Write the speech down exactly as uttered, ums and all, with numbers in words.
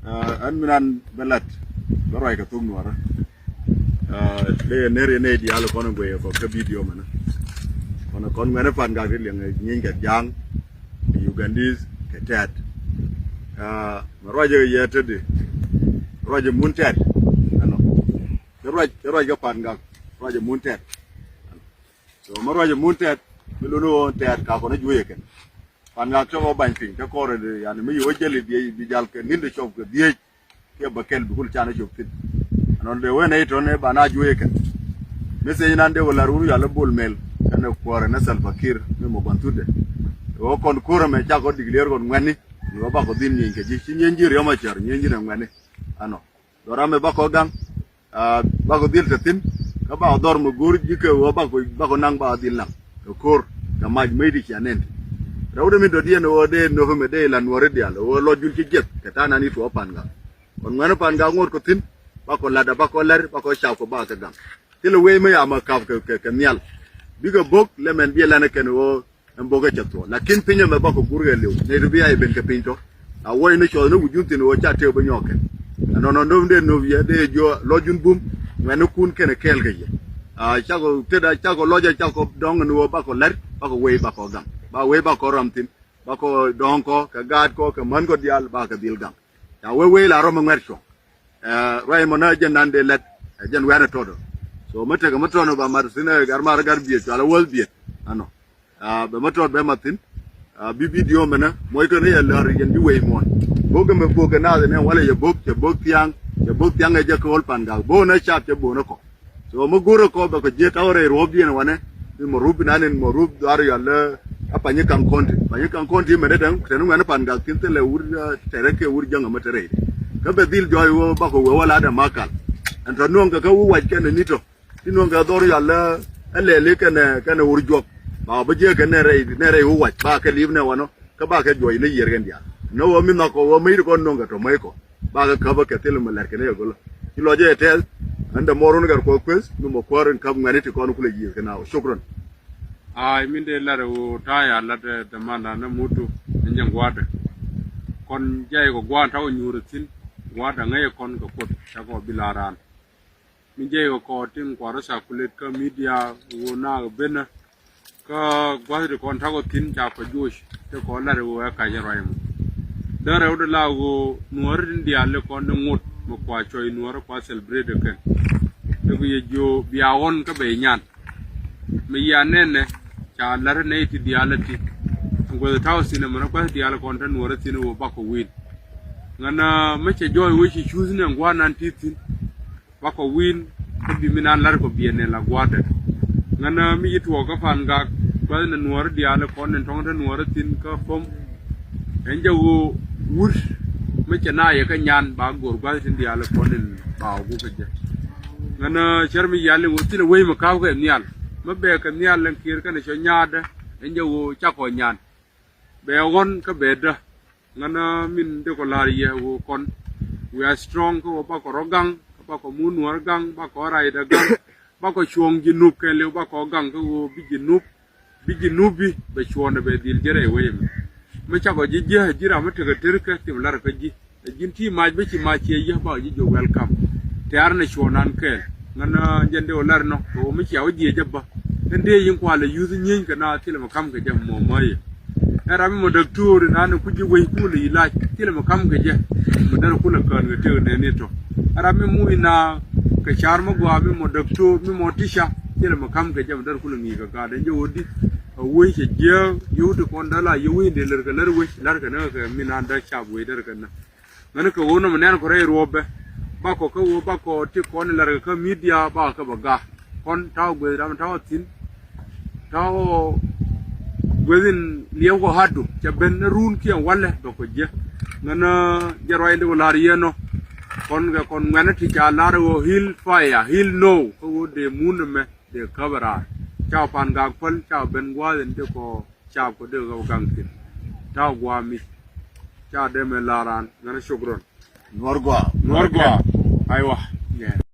Aa, ɛn mi nan bɛ lat bɛ ruac kɛ thok Nuɔrä. Aa, dee yɛ ner yɛ nɛy diaal kɔn in guiyɛ kɔ kä bidio mɛnɛ. Kɔn kɔn ŋuɛ̈ni Pangak ti liɛŋ nyieny kɛ Ja̱a̱ŋ, kɛ Ugandese, kɛ Tɛ̈t. Aa, mɛ ruacɛ yɛ tetdi, ruacɛ mun Tɛ̈t ɛnɔ. Cɛ ruac, cɛ ruac kɛ Pangak, ruacɛ mun Tɛ̈t. So mɛ ruacɛ mun Tɛ̈t mi luni ɣöö Tɛ̈t ka kɔn ɛ juɔyɛ kɛn. Pangak cä ɣöö bany piny kä kɔrɛ di, yani mi yɛ wä jɛli bi, bi jal kɛ ni̱n di cɔp kɛ dhieec. Kiɛ bä kɛl bi kul canɛ cop thi̱n. Ɛnɔn dee wen ɛ itɔn ɛ ba na juɔyɛ kɛn. Mi sey nan dee wä lar wun yal ɛ Bol Mel kɛnɛ kuɔrɛ nɛ Salva Kiir mi mɔ gua̱n thutdɛ. Ɣöö kɔn ko̱r ɛmɛ cakɔ declare kɔn ŋuɛ̈ni. Ni ɣöö bakɔ dhil nyieny kɛ ji̱ ci nyieny ji̱ Riek Machar, nyieny ji̱ nɛ ŋuɛ̈ni. Ɛnɔ. Dhɔr amɛ bakɔ gaŋ. Aa, bakɔ dhil te thi̱n kä bakɔ dhɔr mɛ go̱o̱r ji̱ kɛ ɣöö bakɔ, bakɔ naŋ bakɔ dhil naŋ kɛ ko̱r kɛ mac mec ti cia nɛn. Rɛwdɛ min dɔ̱diɛn ɣöö dee nöp ɛmɛ dee la Nuɔri diaal ɣöö lɔc jul ci jiɛth kɛ ta̱a̱ nan i̱ tuɔɔk Pangak. Kɔn ŋuɛ̈ni Pangak ŋuɔ̱t kɔ thi̱n bakɔ lat a bakɔ lɛr bakɔ cap kɔ bakɔ kɛ gaŋ. Thilɛ wee mi yamɛ kap kɛ, kɛ, kɛ nhial. Bikɛ bo̱k lɛ mɛn biɛ lɛn ɛ kɛn ɣöö ɛn bok ɛ cɛ thuɔ̱ɔ̱l. Lakin piny ɛmɛ bakɔ gur kɛ liw. Nɛy ti bi a yɛ ben kɛ piny tɔ. A wuɔc ni cɔth ni wi̱c jun thi̱n ɣöö ca tëë bä nyɔk kɛn. Ɛnɔnɔ nöm dee nöp yɛ dee jiö lɔc jun bum. Ŋuɛ̈ni kun kɛnɛ kɛɛl kɛ yɛ. A cakɔ tetda cakɔ lɔcɛ cakɔ dɔ̱ŋ ni ɣöö bakɔ la̱t bakɔ wei bakɔ gaŋ. Ba wei bakɔ ram thi̱n. Bakɔ dɔ̱ŋ kɔ kɛ gaat kɔ kɛ män kɔ diaal bakɔ dhil gaŋ. Ca wei wei la rɔm ɛ ŋuɛ̈t cuɔ̱ŋ. Ɛ, ruac mɔ na jɛn nan dee lɛt, ɛ, jɛn wɛ̈n ɛ tɔt ɔ. So mi tekɛ mi tɔt ɔ ba mat thi̱n ɛ gar mar gar biet cual ɛ wäth biet. Ɛnɔ. Ɛ, bɛ mi tɔt bɛ mat thi̱n. Ɛ, bi bidio mɛnɛ muɔc kɛn i̱ yɛ lär yɛn bi wei muɔ̱ɔ̱n. Bok ɛmɛ bok kɛ naath ɛnɛ walɛ yɛ bok, cɛ bok thiaŋ, cɛ bok thiaŋ ɛ jɛ kɛ ɣöl Pangak. Bok nɛ cap cɛ bok nɛ kɔ. So mi go̱rɛ kɔ bɛ kɔ jiɛ taw rɛy ruɔ̱p diɛn wanɛ. Mi mɔ rup bi nan in mɔ rup dhuar yɔl lä a Panyikaŋ County. Panyikaŋ County mɛ dee dɛŋ tɛn ŋuɛn Pangak kin thilɛ wur, ɛ, tɛrɛ kɛ wur jäŋ ɛmɛ tɛrɛ. Kä bɛ dhil jɔɔc wä bakɔ wee wä la dɛ makal. Ɛn tɔ nuɔ̱ŋ kɛ kä wur wac kɛn ni tɔ. Ti nuɔ̱ŋ kɛ dhɔr yɔl lä ɛ lɛli kɛn, ɛ, kɛn wur juɔk. Ba bä jiɛ kɛ nɛ rɛy, nɛ rɛy wur wac ba kɛ lip nɛ wanɔ. Kä bakɛ juɔc ni yiër kɛn diaal. Ni ɣöö mi nhɔk kɔ ɣöö mäc ti kɔn no̱o̱ŋ kɛ tɔ mäc kɔ. Bakɛ käpä kɛ thil mi lɛr kɛn yɛ gölä. Ci lɔc jɛ tɛth. Ɛn dɛ mɔr wun kɛr kuɔth kueth mi mɔ kuäär in käp ŋuɛ̈ni ti kɔn kulɛ yiëth kɛ na ɣöö. Shukran. Ay, min dee lar ɣöö ta̱a̱ ya lat, eh, dämandan ni mutu ni nyɛn gua̱a̱tdɛ. Kɔn jɛy kɔ gua̱a̱n ta̱ kɔ nyuur thi̱n. Gua̱a̱tdɛ ŋäc kɔn kɛ kuoth ca kɔ bi la̱r raan. Mi jɛy kɛ kɔɔt tin kuarä circulate kä media ɣöö naak benä. Kä gua̱th ti kɔn takɔ thi̱n ca kɔ juɔc ti kɔn lat ɣöö ɛ kac ɛ ruac mɔ. Däärɛ wä di la ɣöö nuɔ̱ɔ̱ri tin diaal ti kɔn di ŋot mɛ kua cuɔy nuɔ̱ɔ̱ri kua celebrate kɛn. Ti kɛ yɛ jiö bia ɣɔn kä bɛ nyan. Mɛ yia nɛnɛ ca lat nɛy ti diaal ti. Gua̱th ta̱wä thi̱n ɛmɛnɛ gua̱th diaal kɔn te nuɔ̱ɔ̱ri thi̱n ɣöö bakɔ wi̱i̱n. Ŋänä mɛ cɛ jɔɔc wec ci cuuth ni ɛn gua̱a̱r nan ti thi̱n. Bakɔ wi̱i̱n kä bi mi nan lar kɔ biɛn ni la gua̱a̱tdɛ. Ŋänä mi ci tuɔɔk kä Pangak gua̱th ni nuɔ̱ɔ̱ri diaal kɔn in tɔ̱ŋ te nuɔ̱ɔ̱ri thi̱n kä Pom. Ɛn jɛ ɣöö wut mi cɛ na yɛ kä nyan ba go̱o̱r gua̱th tin diaal kɔn in ba wä guk kä jɛ. Ŋänä cär mi yal in ɣöö thilɛ wec mi ka̱pkɛ nhial mi bɛɛkɛ nhial in kiɛɛr kɛnɛ cɔ nyaatdä. Ɛn jɛ ɣöö cakɔ nyan bɛ ɣɔn kä bɛ dä. Ŋänä min dee kɔ la̱r yɛ ɣöö kɔn. We are strong kä ɣöö bakɔ rɔ gaŋ, bakɔ mun nuɔ̱ɔ̱r gaŋ, bakɔ raydä gaŋ, bakɔ cuɔ̱ɔ̱ŋ Jinub kɛɛliw bakɔ gaŋ kä ɣöö bi Jinub, bi Jinubi bɛ cuɔ̱ɔ̱ŋdɛ bɛ dhil ji̱ rɛy wec ɛmɛ. Mi cakɔ ji̱ ji̱, ji̱ ram mi tekɛ tërkɛ thim la̱r kä ji̱. Ɛ ji̱n ti mac bä ci mac ciɛ yä bakɔ ji̱ jiök welcome. Tɛ̈r ni cuɔ̱ɔ̱ŋdan kɛɛl. Ŋänä jɛn dee wä lar nɔ kɛ ɣöö mi cia wä jiɛc jɛ bä. Ɛn dee yi̱n kualɛ yuth nyieny kɛ na thilɛ mi ka̱m kɛ jɛ mɔ mɔ yɛ. Ɛn ram mi mɔ däk tuuri naan ku ji̱ wec kulɛ yi lac thilɛ mi ka̱m kɛ jɛ. Mi där kulɛ kään kɛ tëë nɛɛni tɔ. Ɛn ram mi muc na kɛ car mi gɔaa mi mɔ däk tuur mi mɔ ti̱ca thilɛ mi ka̱m kɛ jɛ mi där kulɛ ŋi̱i̱c kɛ gaat ɛn jɛ ɣöö di. A wec cɛ jiääk yio̱w ti kɔn däl a yio̱w wec in dee lär kɛ lär wec la̱r kɛ ni kɛ mi naan däk cap wec där kɛ ni. Ŋäni kɛ ɣöö nɔmɔ nɛn kɔ rɛy ruɔpɛ. Bakɔ kä ɣöö bakɔ ti kɔn in la̱rkɛ kä media bakɔ kä bɛ ga̱a̱. Kɔn ta̱a̱ gueth ram ta̱a̱ thi̱n. Ta̱a̱ gueth in liɛw kɔ ha̱du cɛ ben ni run kiɛn walɛ bɛ kɔ jiɛ. Ŋäni jɛ ruac in di wä la̱r yɛn nɔ. Kɔn kɛ kɔn ŋuɛ̈ni ti ca la̱r ɣöö he'll fire, he'll know kä ɣöö dee mun ɛmɛ dee käp ɛ raar. Ca Pangak päl ca ben gua̱a̱th in di kɔ cap kɔ dee kɛ gaŋ thi̱n. Ta̱a̱ gua̱a̱ mi ca dee mɛ la̱r raan ŋäni shukran. Nuɔr gua. Nuɔr gua. Aywa. Yeah.